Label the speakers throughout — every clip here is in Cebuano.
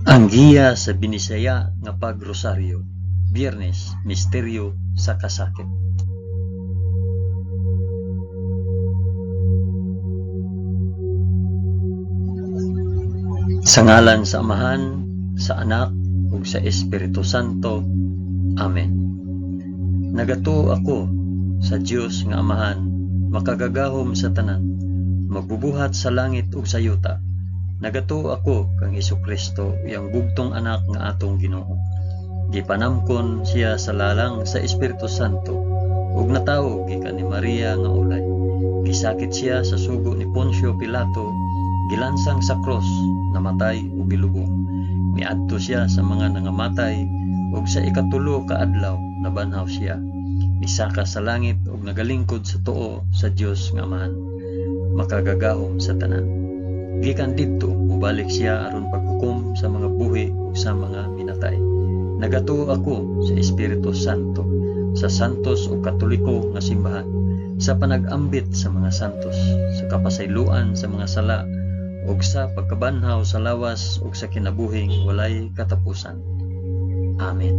Speaker 1: Ang giya sa Binisaya nga Pagrosaryo, Biyernes, Misteryo sa Kasakit. Sa ngalan sa Amahan, sa Anak, ug sa Espiritu Santo. Amen. Nagatuo ako sa Dios nga Amahan, makagagahom sa tanan, magbubuhat sa langit ug sa yuta. Nagatuo ako kang Hesukristo, iyang bugtong anak nga atong Ginoo. Gipanamkon siya sa lalang sa Espiritu Santo ug natawo gikan ni Maria nga ulay. Gisakit siya sa sugo ni Poncio Pilato, gilansang sa krus, namatay ug gilubong. Miadto siya sa mga nangamatay ug sa ikatulo ka adlaw nabanhaw siya. Misaka sa langit ug nagalingkod sa tuo sa Dios nga Amahan, makagagahom sa tanan. Gikan didto mobalik siya aron paghukom sa mga buhi ug sa mga minatay. Nagatuo ako sa Espiritu Santo, sa santos ug katoliko nga simbahan, sa panag-ambit sa mga santos, sa kapasayloan sa mga sala, ug sa pagkabanhaw sa lawas ug sa kinabuhing walay katapusan. Amen.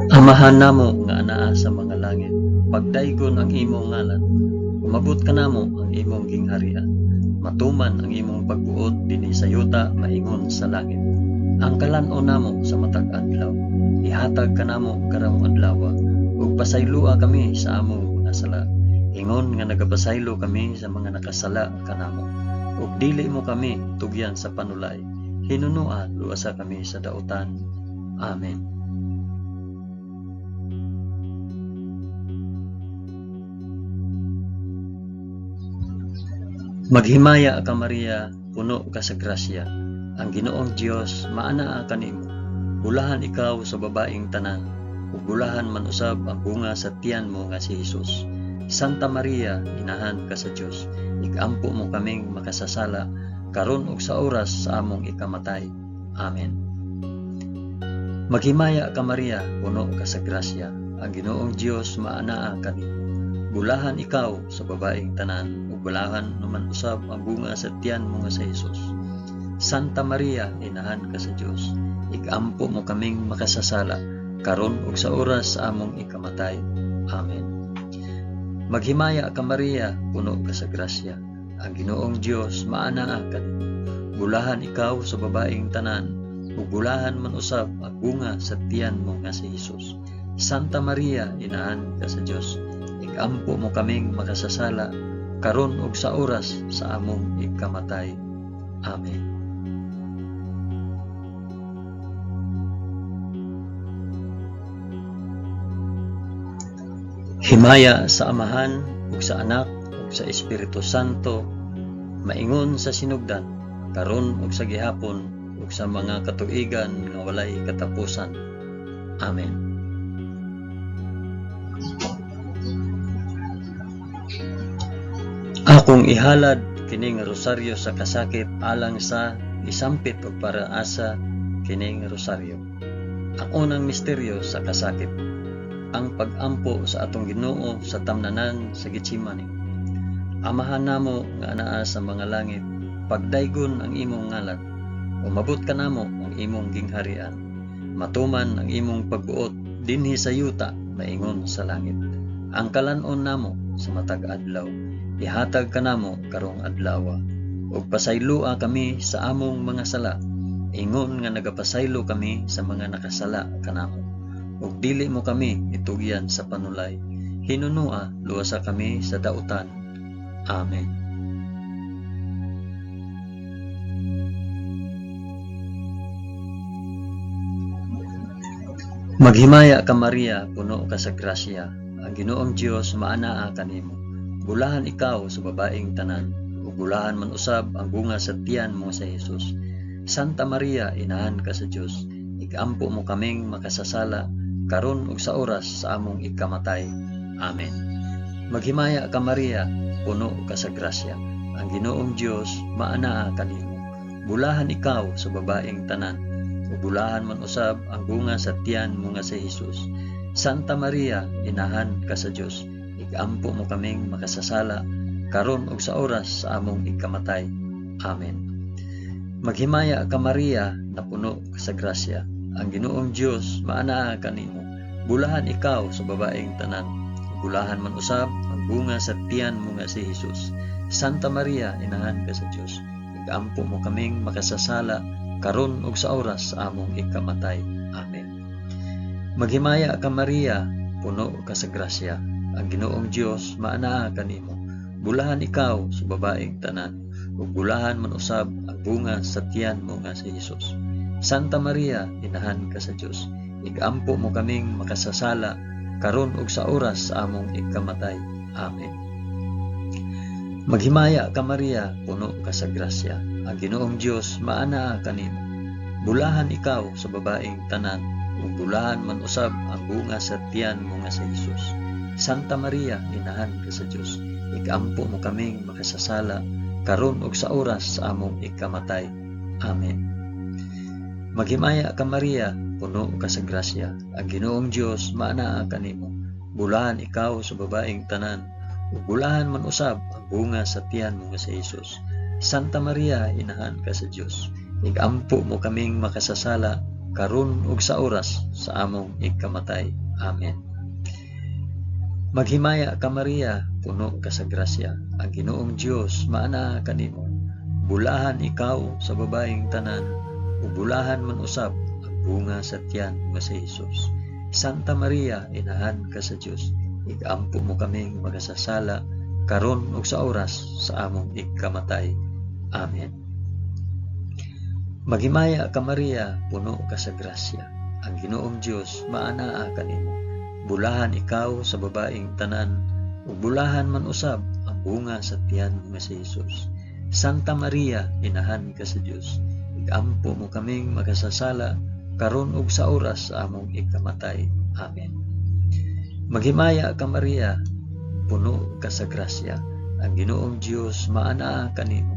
Speaker 1: Amahan namo nga anaa sa mga langit, pagdaygon ang imong ngalan, umabot kanamo ang imong gingharian, matuman ang imong pagbuot dinhi sa yuta maingon sa langit. Ang kalan-on namo sa matag adlaw, ihatag kanamo karong adlaw, ug pasayloa kami sa among mga sala, ingon nga nagapasaylo kami sa mga nakasala kanamo. Ug dili mo kami tugyan sa panulay, hinunua luwasa kami sa dautan. Amen. Maghimaya ka Maria, puno ka sa grasya. Ang Ginoong Dios maanaa kanimo. Bulahan ikaw sa babaeng tanan, ug bulahan man usab ang bunga sa tiyan mo nga si Hesus. Santa Maria, inahan ka sa Dios, igampo mo kaming makasasala karon ug sa oras sa among ikamatay. Amen. Maghimaya ka Maria, puno ka sa grasya. Ang Ginoong Dios maanaa kanimo. Bulahan ikaw sa babaeng tanan, ug bulahan naman usab ang bunga sa tiyan mo nga sa Hesus. Santa Maria, inahan ka sa Dios, igampo mo kaming makasasala, karon ug sa oras sa among ikamatay. Amen. Maghimaya ka Maria, puno ka sa grasya. Ang Ginoong Dios maanaa kanimo. Bulahan ikaw sa babaeng tanan, ug bulahan man usab ang bunga sa tiyan mo nga si Hesus. Santa Maria, inahan ka sa Dios, igampo mo kaming makasasala, karon ug sa oras sa among ikamatay. Amen. Himaya sa Amahan ug sa Anak ug sa Espiritu Santo, maingon sa sinugdan, karon ug sa gihapon ug sa mga katuigan nga walay katapusan. Amen. Akong ihalad kining rosaryo sa kasakit alang sa isampit og para asa kining rosaryo. Ang unang misteryo sa kasakit, ang pag-ampo sa atong Ginoo sa tamnanan sa Getsemani. Amahan namo nga anaa sa mga langit, pagdaygon ang imong ngalan, umabot kanamo ang imong gingharian, matuman ang imong pagbuot dinhi sa yuta maingon sa langit. Ang kalan-on namo sa matag adlaw, ihatag kanamo karong adlaw, ug pasayloa kami sa among mga sala, ingon nga nagapasaylo kami sa mga nakasala kanamo. Ug dili mo kami itugyan sa panulay, hinunua luwasa kami sa dautan. Amen. Maghimaya ka Maria, puno ka sa grasya. Ang Ginoong Dios maanaa kanimo. Bulahan ikaw sa babaeng tanan, ug bulahan man usab ang bunga sa tiyan mo sa Hesus. Santa Maria, inahan ka sa Dios, igampo mo kaming makasasala, karon ug sa oras sa among ikamatay. Amen. Maghimaya ka Maria, puno ka sa grasya. Ang Ginoong Dios maanaa kanimo. Bulahan ikaw sa babaeng tanan, ug bulahan man usab ang bunga sa tiyan mo nga si Hesus. Santa Maria, inahan ka sa Dios, Igampo mo kaming makasasala, karon ug sa oras sa among ikamatay. Amen. Maghimaya ka Maria, napuno ka sa grasya. Ang Ginoong Dios maanaa kanimo. Bulahan ikaw sa babaeng tanan. Bulahan man usab ang bunga sa tiyan mo nga si Hesus. Santa Maria, inahan ka sa Dios. Igampo mo kaming makasasala, karon ug sa oras sa among ikamatay. Amen. Maghimaya ka Maria, puno ka sa grasya. Ang Ginoong Dios maanaa kanimo. Bulahan ikaw sa babaeng tanan, ug bulahan man usab ang bunga sa tiyan mo nga si Hesus. Santa Maria, inahan ka sa Dios. Igampo mo kaming makasasala, karon ug sa oras sa among ikamatay. Amen. Maghimaya ka Maria, puno ka sa grasya. Ang Ginoong Dios maanaa kanimo. Bulahan ikaw sa babaeng tanan, ug bulahan man usab ang bunga sa tiyan mo nga si Hesus. Santa Maria, inahan ka sa Dios. Igampo mo kaming makasasala, karon ug sa oras sa among ikamatay. Amen. Maghimaya ka Maria, puno ka sa grasya. Ang Ginoong Dios maanaa kanimo. Bulahan ikaw sa babaeng tanan, ug bulahan man usab ang bunga sa tiyan mo nga si Hesus. Santa Maria, inahan ka sa Dios. Igampo mo kaming makasasala, karon ug sa oras sa among ikamatay. Amen. Maghimaya ka Maria, puno ka sa grasya. Ang Ginoong Dios maanaa kanimo. Bulahan ikaw sa babaeng tanan, ug bulahan man usab ang bunga sa tiyan mo si Hesus. Santa Maria, inahan ka sa Dios. Igampo mo kaming makasasala, karon ug sa oras sa among ikamatay. Amen. Maghimaya ka Maria, puno ka sa grasya. Ang Ginoong Dios maanaa kanimo. Bulahan ikaw sa babaeng tanan, ug bulahan man usab ang bunga sa tiyan mo nga si Hesus. Santa Maria, inahan ka sa Dios. Igampo mo kaming makasasala, karon ug sa oras sa among ikamatay. Amen. Maghimaya ka Maria, puno ka sa grasya. Ang Ginoong Dios maanaa kanimo.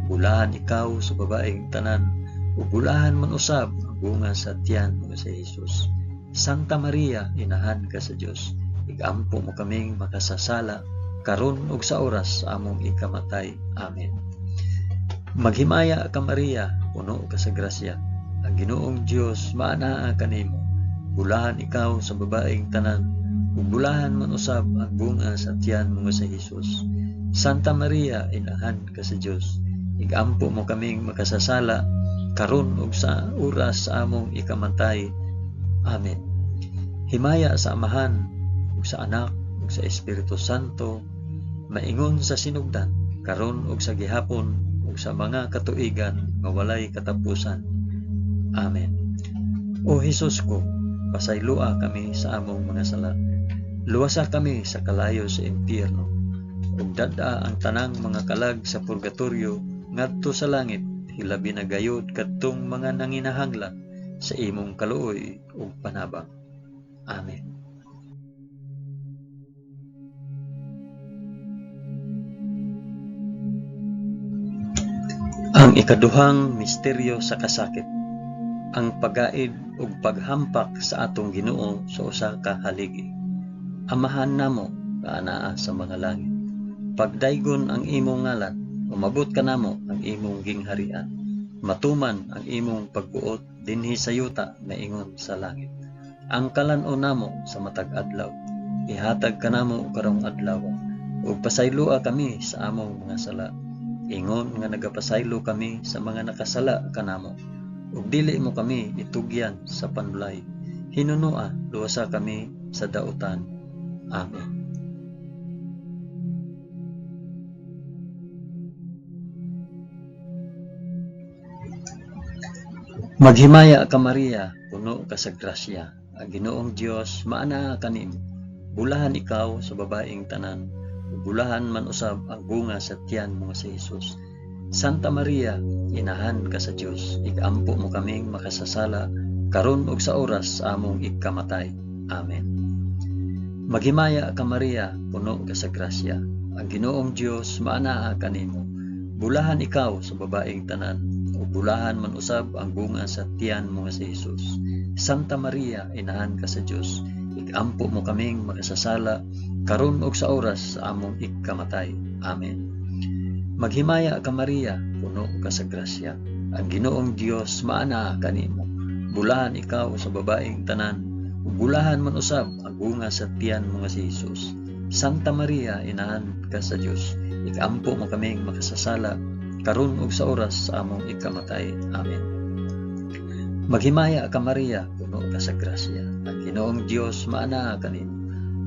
Speaker 1: Bulahan ikaw sa babaeng tanan, ug bulahan man usab ang bunga sa tiyan mo si Hesus. Santa Maria, inahan ka sa Dios. Igampo mo kaming makasasala, karon ug sa oras sa among ikamatay. Amen. Maghimaya ka Maria, puno ka sa grasya. Ang Ginoong Dios maanaa kanimo. Bulahan ikaw sa babaeng tanan, ug bulahan man usab ang bunga sa tiyan mo nga si Hesus. Santa Maria, inahan ka sa Dios. Igampo mo kaming makasasala, karon ug sa oras sa among ikamatay. Amen. Himaya sa Amahan, ug sa Anak, ug sa Espiritu Santo, maingon sa sinugdan, karon ug sa gihapon, ug sa mga katuigan nga walay katapusan. Amen. O Hesus ko, pasayloa kami sa among mga sala. Luwasa kami sa kalayo sa impyerno, ug dad-a ang tanang mga kalag sa purgatorio ngadto sa langit, hilabi na gayod kadtong mga nanginahanglan sa imong kaluoy ug panabang. Amen. Ang ikaduhang misteryo sa kasakit, ang pagaid ug paghampak sa atong Ginoo sa usa ka haligi. Amahan namo nga anaa sa mga langit. Pagdaygon ang imong ngalan, umabot kanamo ang imong gingharian. Matuman ang imong pagbuot dinhi sa yuta maingon sa langit. Ang kalan-on namo sa matag adlaw, ihatag kanamo karong adlaw, ug pasayloa kami sa among mga sala, ingon nga nagapasaylo kami sa mga nakasala kanamo. Ug dili mo kami itugyan sa panulay, hinunoa luwasa kami sa dautan. Amen. Maghimaya ka Maria, puno ka sa grasya. Ang Ginoong Dios maanaa kanimo. Bulahan ikaw sa babaeng tanan, ug bulahan man usab ang bunga sa tiyan mo nga si Hesus. Santa Maria, inahan ka sa Dios, igampo mo kaming makasasala, karon ug sa oras sa among ikamatay. Amen. Maghimaya ka Maria, puno ka sa grasya. Ang Ginoong Dios maanaa kanimo. Bulahan ikaw sa babaeng tanan, ug bulahan man usab ang bunga sa tiyan mo nga si Hesus. Santa Maria, inahan ka sa Dios, igampo mo kaming makasasala, karon ug sa oras sa among ikamatay. Amen. Maghimaya ka Maria, puno ka sa grasya. Ang Ginoong Dios maanaa kanimo. Bulahan ikaw sa babaeng tanan, ug bulahan man usab ang bunga sa tiyan mo nga si Jesus. Santa Maria, inahan ka sa Dios, ikaampo mo kaming makasasala, karon ug sa oras sa among ikamatay. Amen. Maghimaya ka Maria, puno ka sa grasya. Ang Ginoong Dios maanaa kanimo.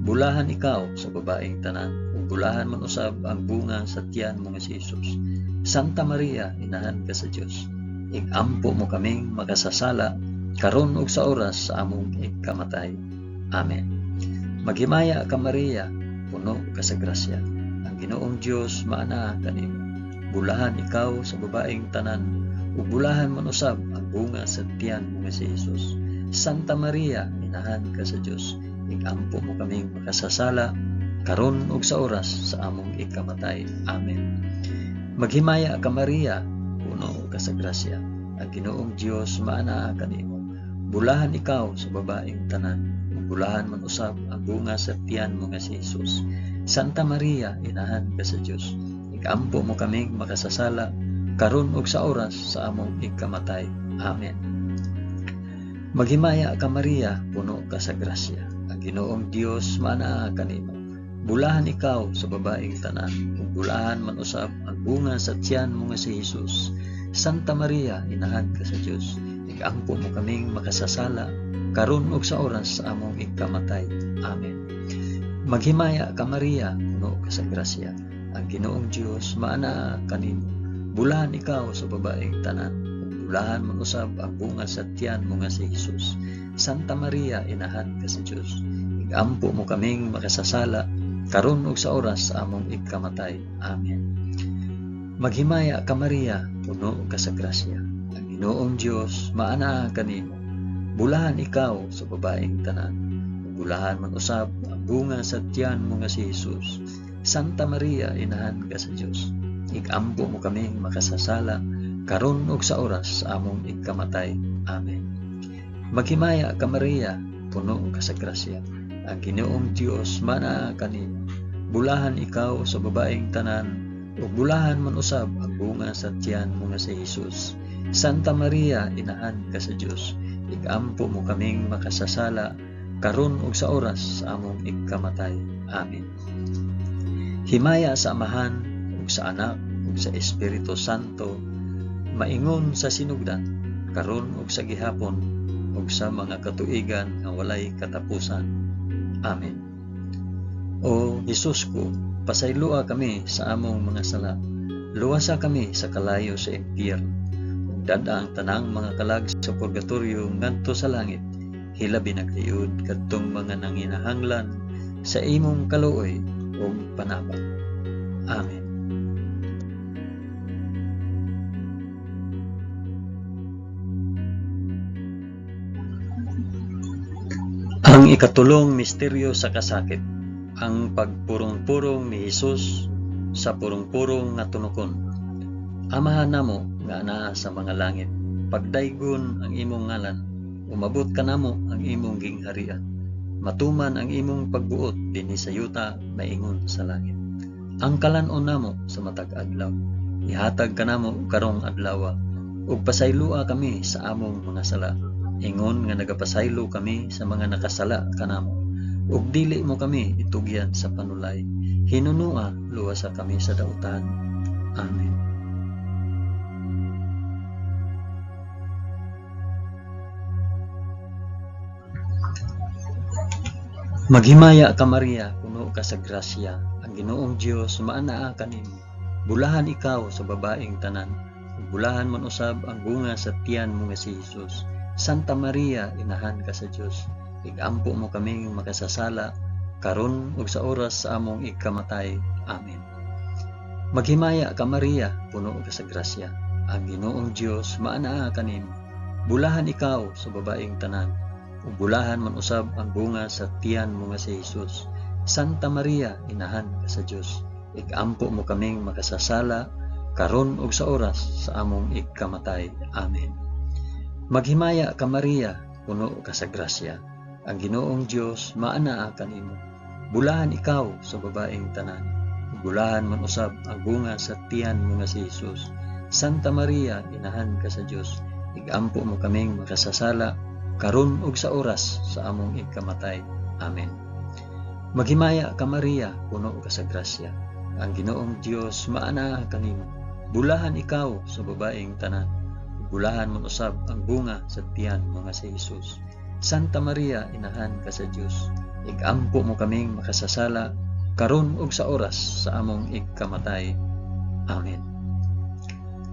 Speaker 1: Bulahan ikaw sa babaeng tanan, ug bulahan man usab ang bunga sa tiyan mo nga si Jesus. Santa Maria, inahan ka sa Dios, ikampo mo kaming makasasala, karon ug sa oras sa among ikamatay. Amen. Maghimaya ka Maria, puno ka sa grasya. Ang Ginoong Dios maanaa kanimo. Bulahan ikaw sa babaeng tanan, ug bulahan man usab ang bunga sa tiyan mo nga si Jesus. Santa Maria, inahan ka sa Dios, ikampo mo kaming makasasala, karon ug sa oras sa among ikamatay. Amen. Maghimaya ka Maria, puno ka sa grasya. Ang Ginoong Dios maanaa kanimo. Bulahan ikaw sa babaeng tanan, ug bulahan man usab ang bunga sa tiyan mo nga si Jesus. Santa Maria, inahan ka sa Dios, ikampo mo kaming makasasala, karon ug sa oras sa among ikamatay. Amen. Maghimaya ka Maria, puno ka sa grasya. Ang Ginoong Dios maanaa kanimo. Bulahan ikaw sa babaeng tanan, ug bulahan man usab ang bunga sa tiyan mo nga si Jesus. Santa Maria, inahan ka sa Dios, ikampo mo kaming makasasala, karon ug sa oras sa among ikamatay. Amen. Maghimaya ka Maria, puno ka sa grasya. Ang Ginoong Dios maanaa kanimo. Bulahan ikaw sa babaeng tanan, ug bulahan man usab ang bunga sa tiyan mo nga si Jesus. Santa Maria, inahan ka sa Dios, ikampo mo kaming makasasala, karon ug sa oras sa among ikamatay. Amen. Maghimaya ka Maria, puno ka sa grasya. Ang Ginoong Dios maanaa kanimo. Bulahan ikaw sa babaeng tanan, ug bulahan man usab ang bunga sa tiyan mo nga si Jesus. Santa Maria, inahan ka sa Dios, ikampo mo kaming makasasala, karon ug sa oras sa among ikamatay. Amen. Maghimaya ka Maria, puno ka sa grasya. Ang Ginoong Dios maanaa kanimo. Bulahan ikaw sa babaeng tanan, ug bulahan man usab ang bunga sa tiyan mo nga si Jesus. Santa Maria, inahan ka sa Dios, ikampo mo kaming makasasala, karon ug sa oras sa among ikamatay. Amen. Himaya sa Amahan ug sa Anak ug sa Espiritu Santo, maingon sa sinugdan, karon ug sa gihapon, ug sa mga katuigan nga walay katapusan. Amen. O Jesus ko, pasayloa kami sa among mga sala. Luwasa kami sa kalayo sa impyerno. Ug dad-a ang tanang mga kalag sa purgatorio ngadto sa langit. Hilabi na gayud kadtong mga nanginahanglan sa imong kaluoy ug panabang. Amen. Ang ikatulong misteryo sa kasakit, ang pagpurong-purong ni Hesus sa purong-purong nga tunokon. Amahan namo nga anaa sa mga langit, pagdaygon ang imong ngalan, umabot kanamo ang imong gingharian. Matuman ang imong pagbuot dinhi sa yuta maingon sa langit. Ang kalan-on namo sa matag adlaw, ihatag kanamo karong adlawa, ug pasayloa kami sa among mga sala, ingon nga nagapasaylo kami sa mga nakasala kanamo. Ug dili mo kami itugyan sa panulay, hinunua luwasa kami sa dautan. Amen. Maghimaya ka Maria, puno ka sa grasya, ang Ginoong Dios maanaa kanimo. Bulahan ikaw sa babaeng tanan, ug bulahan man usab ang bunga sa tiyan mo nga si Jesus. Santa Maria, inahan ka sa Dios, igampo mo kaming makasasala, karon ug sa oras sa among ikamatay. Amen. Maghimaya ka Maria, puno ka sa grasya, ang Ginoong Dios maanaa kanimo. Bulahan ikaw sa babaeng tanan, ug bulahan man usab ang bunga sa tiyan mo nga si Jesus. Santa Maria, inahan ka sa Dios, igampo mo kaming makasasala, karon ug sa oras sa among ikamatay. Amen. Maghimaya ka Maria, puno ka sa grasya, ang Ginoong Dios maanaa kanimo. Bulahan ikaw sa babaeng tanan, ug bulahan man usab ang bunga sa tiyan mo nga si Hesus. Santa Maria, inahan ka sa Dios, igampo mo kaming makasasala, karon ug sa oras sa among ikamatay. Amen. Maghimaya ka Maria, puno ka sa grasya. Ang Ginoong Dios maanaa kanimo. Bulahan ikaw sa babaeng tanan, ug bulahan man usab ang bunga sa tiyan mo nga si Hesus. Santa Maria, inahan ka sa Dios, igampo mo kaming makasasala, karon ug sa oras sa among ikamatay. Amen.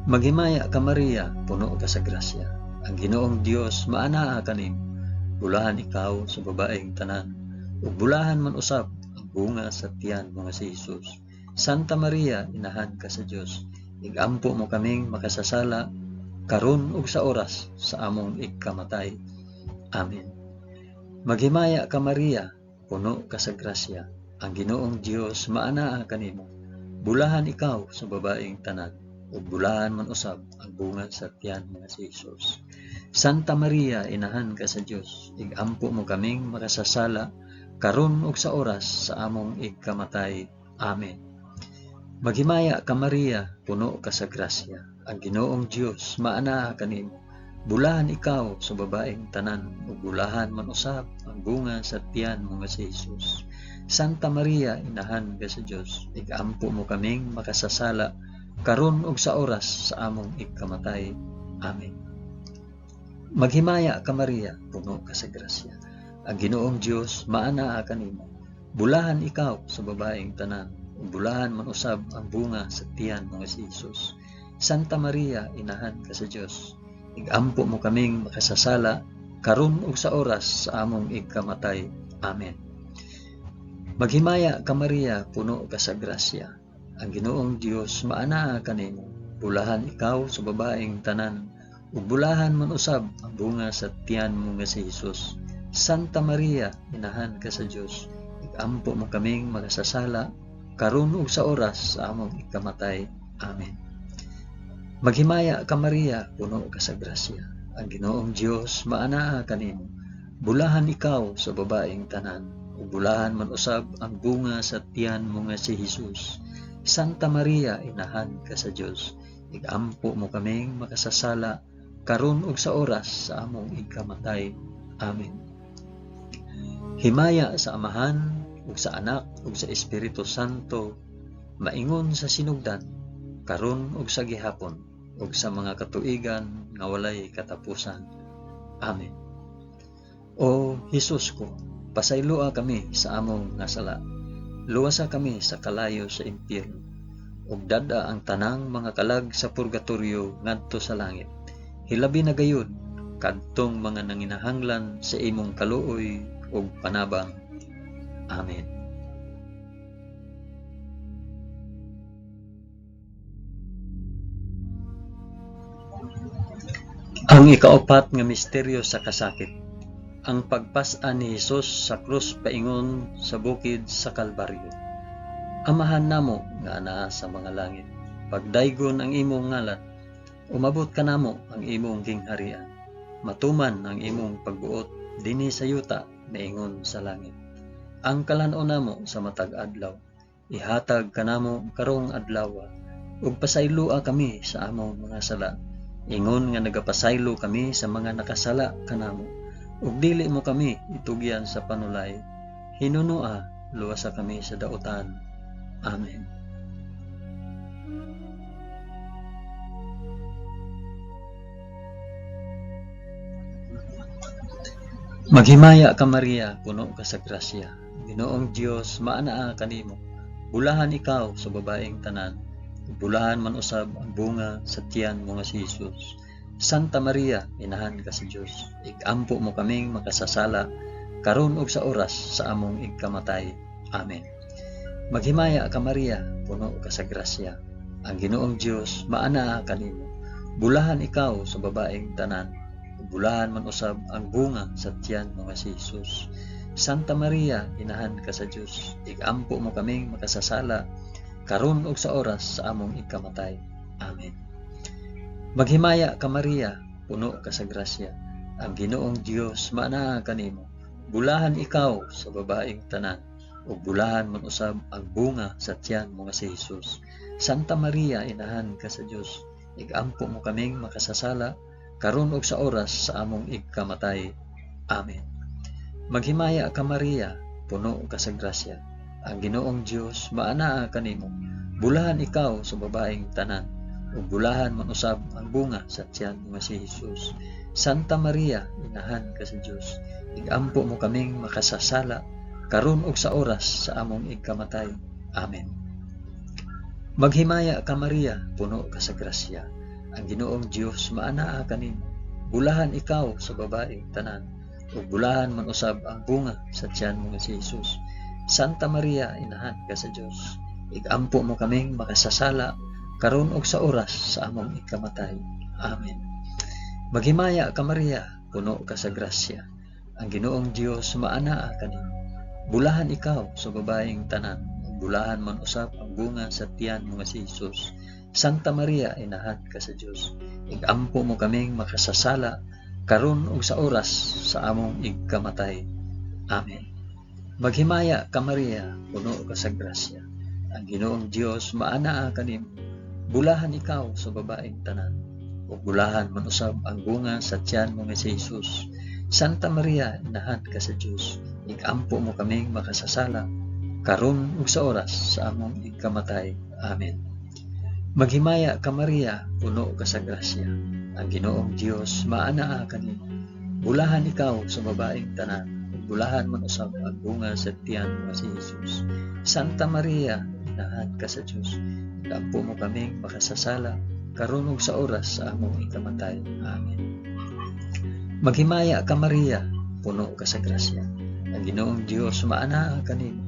Speaker 1: Maghimaya ka Maria, puno ka sa grasya. Ang Ginoong Dios maanaa kanimo. Bulahan ikaw sa babaeng tanan, ug bulahan man usab ang bunga sa tiyan mo nga si Hesus. Santa Maria, inahan ka sa Dios, igampo mo kaming makasasala, karon ug sa oras sa among ikamatay. Amen. Maghimaya ka Maria, puno ka sa grasya. Ang Ginoong Dios maanaa kanimo. Bulahan ikaw sa babaeng tanan, ug bulahan man usab ang bunga sa tiyan mo nga si Hesus. Santa Maria, inahan ka sa Dios, igampo mo kaming makasasala, karon ug sa oras sa among ikamatay. Amen. Maghimaya ka Maria, puno ka sa grasya. Ang Ginoong Dios maanaa kanimo. Bulahan ikaw sa babaeng tanan, ug bulahan man usab ang bunga sa tiyan mo nga si Hesus. Santa Maria, inahan ka sa Dios, igampo mo kaming makasasala, karon ug sa oras sa among ikamatay. Amen. Maghimaya ka Maria, puno ka sa grasya. Ang Ginoong Dios maanaa kanimo. Bulahan ikaw sa babaeng tanan, ug bulahan man usab ang bunga sa tiyan mo nga si Hesus. Santa Maria, inahan ka sa Dios, igampo mo kaming makasasala, karon ug sa oras sa among ikamatay. Amen. Maghimaya ka Maria, puno ka sa grasya. Ang Ginoong Dios maanaa kanimo. Bulahan ikaw sa babaeng tanan, ug bulahan man usab ang bunga sa tiyan mo nga si Hesus. Santa Maria, inahan ka sa Dios, igampo mo kaming makasasala, karon ug sa oras sa among ikamatay. Amen. Maghimaya ka Maria, puno ka sa grasya. Ang Ginoong Dios maanaa kanimo. Bulahan ikaw sa babaeng tanan, ug bulahan man usab ang bunga sa tiyan mo nga si Hesus. Santa Maria, inahan ka sa Dios, igampo mo kaming makasasala, karon ug sa oras sa among ikamatay. Amen. Himaya sa Amahan ug sa Anak ug sa Espiritu Santo, maingon sa sinugdan, karon ug sa gihapon, ug sa mga katuigan nga walay katapusan. Amen. O Hesus ko, pasayloa kami sa among nga sala. Luwasa kami sa kalayo sa impyerno, ug dad-a ang tanang mga kalag sa purgatorio ngadto sa langit. Hilabi na gayud kadtong mga nanginahanglan sa imong kaluoy ug panabang. Amen. Ang ikaapat nga misteryo sa kasakit, ang pagpas-an ni Hesus sa krus paingon sa bukid sa Kalbaryo. Amahan namo nga anaa sa mga langit, pagdaygon ang imong ngalan, umabot kanamo ang imong gingharian, matuman ang imong pagbuot dinhi sa yuta niingon sa langit. Ang kalan-on namo sa matag adlaw, ihatag kanamo karong adlaw, ug pasayloa kami sa among mga sala, ingon nga nagapasaylo kami sa mga nakasala kanamo, ug dili mo kami itugyan sa panulay, hinunoa luwasa kami sa dautan. Amen. Maghimaya ka Maria, puno ka sa grasya. Ginoong Dios maanaa kanimo. Bulahan ikaw sa babaeng tanan, bulahan man usab ang bunga sa tiyan mo nga si Hesus. Santa Maria, inahan ka sa Dios, igampo mo kaming makasasala, karon ug sa oras sa among igkamatay. Amen. Maghimaya ka Maria, puno ka sa grasya. Ang Ginoong Dios maanaa kanimo. Bulahan ikaw sa babaeng tanan, bulahan man usab ang bunga sa tiyan mo nga si Hesus. Santa Maria, inahan ka sa Dios, igampo mo kaming makasasala, karon ug sa oras sa among ikamatay. Amen. Maghimaya ka Maria, puno ka sa grasya. Ang Ginoong Dios maanaa kanimo. Bulahan ikaw sa babaeng tanan, ug bulahan man usab ang bunga sa tiyan mo nga si Jesus. Santa Maria, inahan ka sa Dios, igampo mo kaming makasasala karon ug sa oras sa among igkamatay. Amen. Maghimaya ka Maria, puno ka sa grasya. Ang Ginoong Dios maanaa kanimo. Bulahan ikaw sa babaeng tanan, ug bulahan man usab ang bunga sa tiyan mo nga si Jesus. Santa Maria, inahan ka sa Dios, igampo mo kaming makasasala karon ug sa oras sa among igkamatay. Amen. Maghimaya ka Maria, puno ka sa grasya. Ang Ginoong Dios maanaa kanimo. Bulahan ikaw sa babaeng tanan, ug bulahan man usab ang bunga sa tiyan mo nga si Jesus. Santa Maria, inahan ka sa Dios, igampo mo kaming makasasala karon ug sa oras sa among ikamatay. Amen. Maghimaya ka Maria, puno ka sa grasya. Ang Ginoong Dios maanaa kanimo. Bulahan ikaw sa babaeng tanan, ug bulahan man usab ang bunga sa tiyan mo nga si Jesus. Santa Maria, inahan ka sa Dios, igampo mo kaming makasasala karon ug sa oras sa among igkamatay. Amen. Maghimaya ka Maria, puno ka sa grasya. Ang Ginoong Dios maanaa kanimo. Bulahan ikaw sa babaeng tanan, ug bulahan man usab ang bunga sa tiyan mo nga si Jesus. Santa Maria, inahan ka sa Dios, igampo mo kaming makasasala karon ug sa oras sa among igkamatay. Amen. Maghimaya ka Maria, puno ka sa grasya. Ang Ginoong Dios maanaa kanimo. Bulahan ikaw sa babaeng tanan, ug bulahan man usab ang bunga sa tiyan mo nga si Jesus. Santa Maria, inahan ka sa Dios, igampo mo kaming makasasala karon ug sa oras sa among ikamatay. Amen. Maghimaya ka Maria, puno ka sa grasya. Ang Ginoong Dios maanaa kanimo.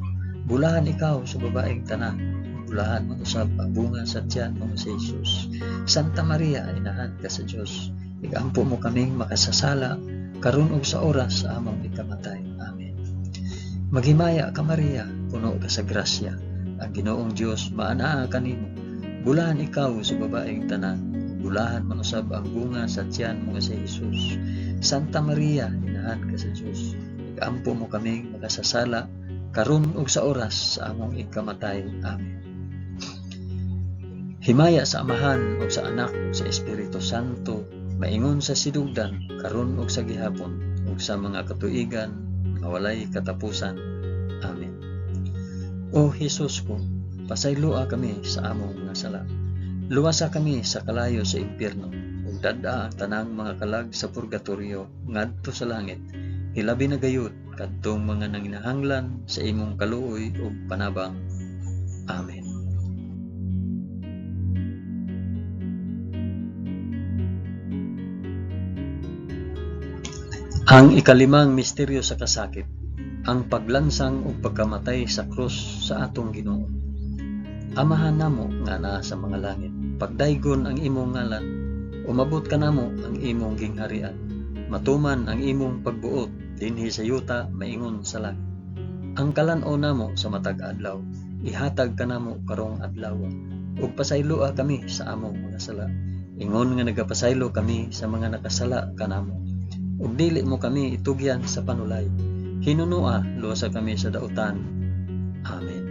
Speaker 1: Bulahan ikaw sa babaeng tanan, ug bulahan man usab ang bunga sa tiyan mo nga si Jesus. Santa Maria, inahan ka sa Dios, igampo mo kaming makasasala karon ug sa oras sa among ikamatay. Amen. Maghimaya ka Maria, puno ka sa grasya. Ang Ginoong Dios maanaa kanimo. Bulahan ikaw sa babaeng tanan, ug bulahan man usab ang bunga sa tiyan mo nga si Jesus. Santa Maria, inahan ka sa Dios, igampo mo kaming makasasala karon ug sa oras sa among ikamatay. Amen. Himaya sa Amahan ug sa Anak ug sa Espiritu Santo, maingon sa sinugdan, karon ug sa gihapon, ug sa mga katuigan nga walay katapusan. Amen. O Hesus ko, pasayloa kami sa among mga sala. Luwasa kami sa kalayo sa impyerno, ug dad-a ang tanang mga kalag sa purgatorio ngadto sa langit. Hilabi na gayud kadtong mga nanginahanglan sa imong kaluoy ug panabang. Amen. Ang ikalimang misteryo sa kasakit, ang paglansang ug pagkamatay sa krus sa atong Ginoo. Amahan namo nga naa sa mga langit, pagdaygon ang imong ngalan, umabot kanamo ang imong gingharian, matuman ang imong pagbuot dinhi sa yuta maingon sa langit. Ang kalan-on namo sa matag adlaw, ihatag kanamo karong adlaw, ug pasayloa kami sa among mga sala, ingon nga nagapasaylo kami sa mga nakasala kanamo. Ug dili mo kami itugyan sa panulay, hinunoa luwasa kami sa dautan. Amen.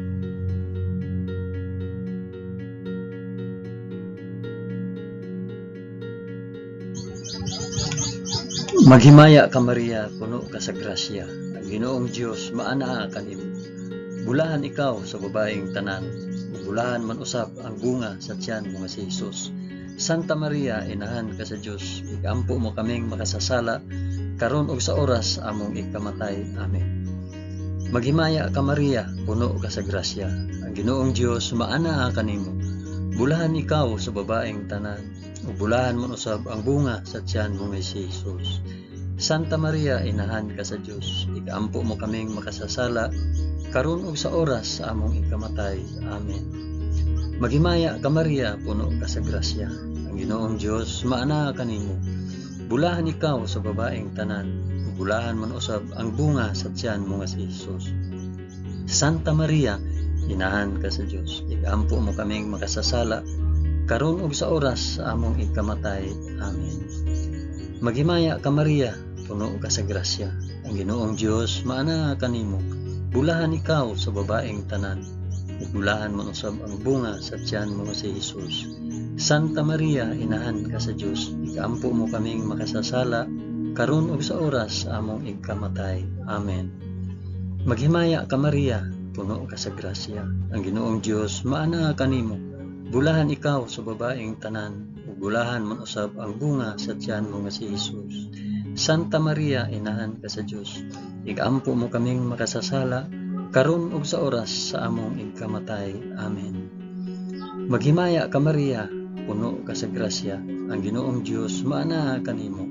Speaker 1: Maghimaya ka Maria, puno ka sa grasya. Ang Ginoong Dios maanaa kanimo. Bulahan ikaw sa babaeng tanan, ug bulahan man usab ang bunga sa tiyan mo nga si Jesus. Santa Maria, inahan ka sa Dios, igampo mo kaming makasasala karon ug sa oras among ikamatay. Amen. Maghimaya ka Maria, puno ka sa grasya. Ang Ginoong Dios maanaa kanimo. Bulahan ikaw sa babaeng tanan, ug bulahan man usab ang bunga sa tiyan mo nga si Jesus. Santa Maria, inahan ka sa Dios, ikampo mo kaming makasasala karon ug sa oras sa among ikamatay. Amen. Maghimaya ka Maria, puno ka sa grasya. Ang Ginoong Dios maanaa kanimo. Bulahan ikaw sa babaeng tanan, ug bulahan man usab ang bunga sa tiyan mo nga si Jesus. Santa Maria, inahan ka sa Dios, ikampo mo kaming makasasala karon ug sa oras sa among ikamatay. Amen. Maghimaya ka Maria, puno ka sa grasya. Ang Ginoong Dios maanaa kanimo. Bulahan ikaw sa babaeng tanan, ug bulahan man usab ang bunga sa tiyan mo nga si Hesus. Santa Maria, inahan ka sa Dios, igaampo mo kaming makasasala, karon ug sa oras sa among igkamatay. Amen. Maghimaya ka Maria, puno ka sa grasya. Ang Ginoong Dios maanaa kanimo. Bulahan ikaw sa babaeng tanan, ug bulahan man usab ang bunga sa tiyan mo nga si Hesus. Santa Maria, inahan ka sa Dios, igampo mo kaming makasasala, karon ug sa oras sa among igkamatay. Amen. Maghimaya ka Maria, puno ka sa grasya. Ang Ginoong Dios maanaa kanimo.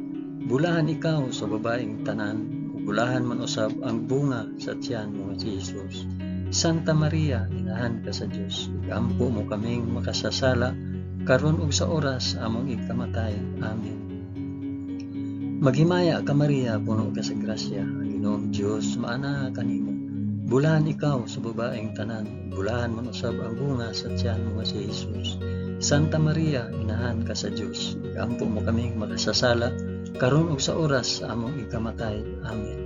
Speaker 1: Bulahan ikaw sa babaeng tanan, ug bulahan man usab ang bunga sa tiyan mo nga si Hesus. Santa Maria, inahan ka sa Dios, igampo mo kaming makasasala, karon ug sa oras sa among igkamatay. Amen. Maghimaya ka Maria, puno ka sa grasya. Ang Ginoong Dios maanaa kanimo. Bulahan ikaw sa babaeng tanan, bulahan man usab ang bunga sa tiyan mo nga si Hesus. Santa Maria, inahan ka sa Dios, igampo mo kaming makasasala, karon ug sa oras sa among igkamatay. Amen.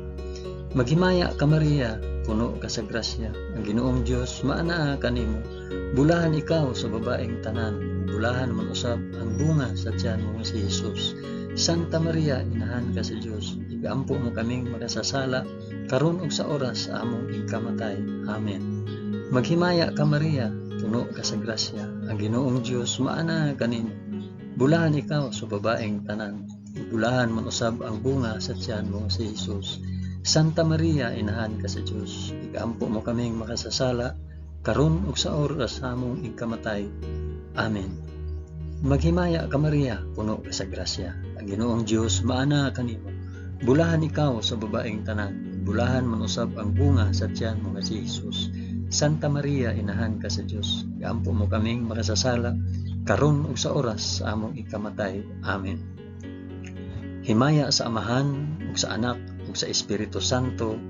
Speaker 1: Maghimaya ka Maria, puno ka sa grasya. Ang Ginoong Dios maanaa kanimo. Bulahan ikaw sa babaeng tanan, bulahan man usab ang bunga sa tiyan mo nga si Hesus. Santa Maria, inahan ka sa Dios, igampo mo kaming makasasala, karon ug sa oras sa among igkamatay. Amen. Maghimaya ka Maria, puno ka sa grasya. Ang Ginoong Dios maanaa kanimo. Bulahan ikaw sa babaeng tanan, bulahan man usab ang bunga sa tiyan mo si Hesus. Santa Maria, inahan ka sa Dios, igampo mo kaming makasasala, karon ug sa oras sa among igkamatay. Amen. Maghimaya ka Maria, puno ka sa grasya. Ang Ginoong Dios maanaa kanimo. Bulahan ikaw sa babaeng tanan, bulahan man usab ang bunga sa tiyan mo nga si Hesus. Santa Maria, inahan ka sa Dios, igampo mo kaming makasasala, karon ug sa oras sa among ikamatay. Amen. Himaya sa Amahan ug sa Anak ug sa Espiritu Santo,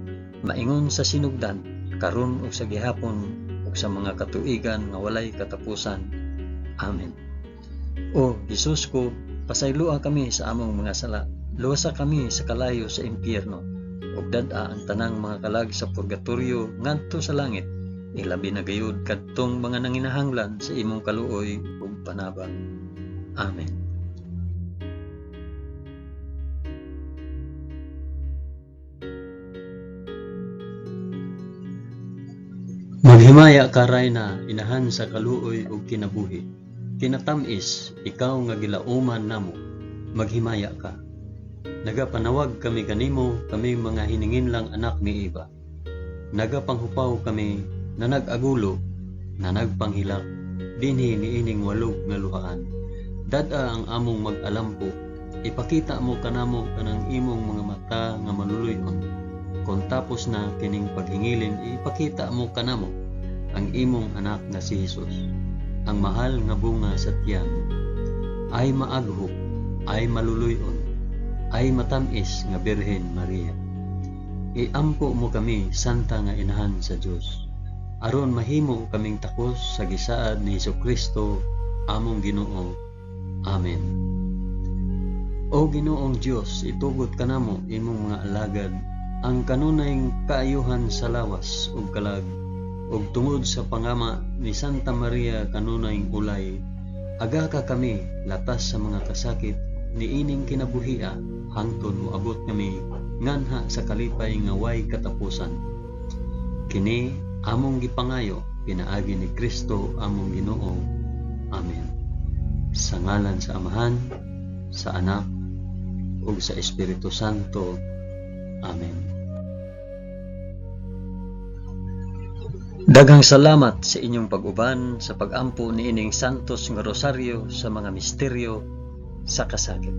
Speaker 1: maingon sa sinugdan, karon ug sa gihapon ug sa mga katuigan nga walay katapusan. Amen. O Hesus ko, pasayloa kami sa among mga sala, luwasa kami sa kalayo sa impyerno, ug dad-a ang tanang mga kalag sa purgatorio ngadto sa langit, ilabi na gayud kadtong mga nanginahanglan sa imong kaluoy ug panabang. Amen. Maghimaya ka Rayna, inahan sa kaluoy ug kinabuhi. Kinatamis, ikaw nga gilauman namo, maghimaya ka. Nagapanawag kami kanimo, kami mga hininginlang anak ni Eva. Nagapanghupaw kami na nag-agulo, na nagpanghilak, dinhi niining walog nga luhaan. Dad-a ang among mag-alampo, ipakita mo kanamo kanang imong mga mata nga maluluy-on. Kon tapos na kining paghingilin, ipakita mo kanamo ang imong anak nga si Hesus, ang mahal nga bunga sa tiyan. Ay maagho, ay maluluy-on, ay matamis nga Birhen Maria. Iampo mo kami, Santa nga Inahan sa Dios, aron mahimo kaming takos sa gisaad ni Hesukristo among Ginoo. Amen. O Ginoong Dios, itugot kanamo imong mga alagad ang kanunay kaayuhan sa lawas ug kalag, ug tungod sa pangama ni Santa Maria kanunay ulay, agaka kami latas sa mga kasakit niining kinabuhia hangtod moabot kami nganha sa kalipay nga way katapusan. Kini among gipangayo pinaagi ni Kristo among Ginoo. Amen. Sa ngalan sa Amahan, sa Anak, ug sa Espiritu Santo. Amen. Daghang salamat sa inyong pag-uban sa pag-ampo niining Santos nga Rosaryo sa mga misteryo sa kasakit.